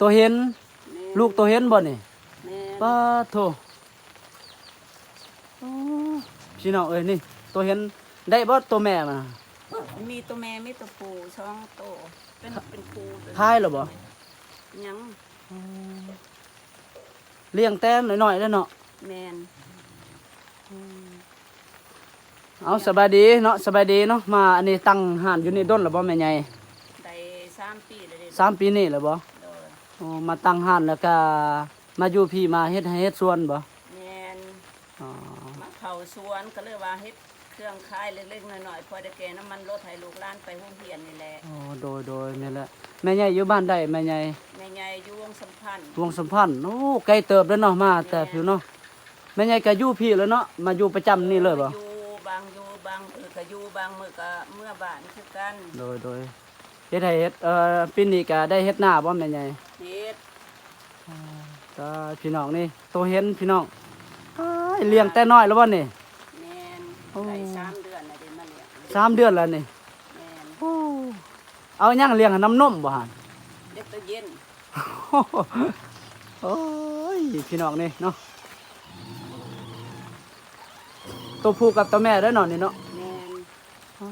ໂຕເຫັນ ແມ່ນ ລູກໂຕເຫັນບໍ່ນີ້? ແມ່ນ ປາດໂທ ໂອ້ ພີ່ນ້ອງເອີຍ ນີ້ໂຕເຫັນໄດ້ບໍ່ໂຕແມ່ມັນ? ມີໂຕແມ່ ມີໂຕຜູ້ສອງໂຕ ເປັນ ເປັນຄູ່ ຂາຍແລ້ວບໍ່? ຍັງ ອໍ ລ້ຽງແຕ່ນ້ອຍໆເດ້ເນາະ. ແມ່ນ ເອົາ ສະບາຍດີເນາະ ສະບາຍດີເນາະ ມາອັນນີ້ຕັ້ງຮ້ານຢູ່ນີ້ດົນແລ້ວບໍ່ແມ່ໃຫຍ່? ໄດ້ສາມປີແລ້ວເດ້ ສາມປີນີ້ແລ້ວບໍ່? ໂດຍ ໂອ້ ມາຕັ້ງຮ້ານແລ້ວກະມາຢູ່ພີ້ ມາເຮັດໄຮ່ເຮັດສວນບໍ່? ແມ່ນ ອໍ ມາເຂົ້າສວນ ກະເລີຍວ່າເຮັດເຄື່ອງຂາຍເລັກໆນ້ອຍໆ ພໍໄດ້ແກ່ນ້ຳມັນລົດໃຫ້ລູກຫຼານໄປໂຮງຮຽນນີ້ແຫຼະ. ອໍ ໂດຍໆ ແມ່ນແຫຼະ ແມ່ໃຫຍ່ຢູ່ບ້ານໃດແມ່ໃຫຍ່? ແມ່ໃຫຍ່ຢູ່ວົງສຳພັນ ວົງສຳພັນ ໂອ້ ໄກເຕີບເດ້ເນາະ ມາແຕ່ ແມ່ນ ພີ້ເນາະ. ແມ່ໃຫຍ່ກະຢູ່ພີ້ແລ້ວເນາະ ມາຢູ່ປະຈຳນີ້ເລີຍບໍ່? ຢູ່ ບາງຢູ່ ບາງ ເອີ ກະຢູ່ ບາງມື້ກະເມືອບ້ານຄືກັນ. ໂດຍໆ ເຮັດໄຮ່ເຮັດ ເອີ ປີນີ້ກະໄດ້ເຮັດນາບໍ່ແມ່ໃຫຍ່? ເຮັດ ອ່າ ຕາຍ ພີ່ນ້ອງນີ້ ໂຕເຫັນພີ່ນ້ອງ ອ້າຍ ລ້ຽງແຕ່ນ້ອຍແລ້ວບໍ່ນີ້? ແມ່ນ ໂອ້ ໄດ້ສາມເດືອນແລ້ວເດ້ ມາລ້ຽງ ສາມເດືອນແລ້ວນີ້. ແມ່ນ ໂອ້ ເອົາຫຍັງລ້ຽງ ນ້ຳນົມບໍ່ຫັ້ນ? ເດັກໂຕເຢັນ. ໂອ້ຍ ພີ່ນ້ອງນີ້ເນາະ ໂຕຜູ້ກັບໂຕແມ່ເດ້ເນາະນີ້ເນາະ.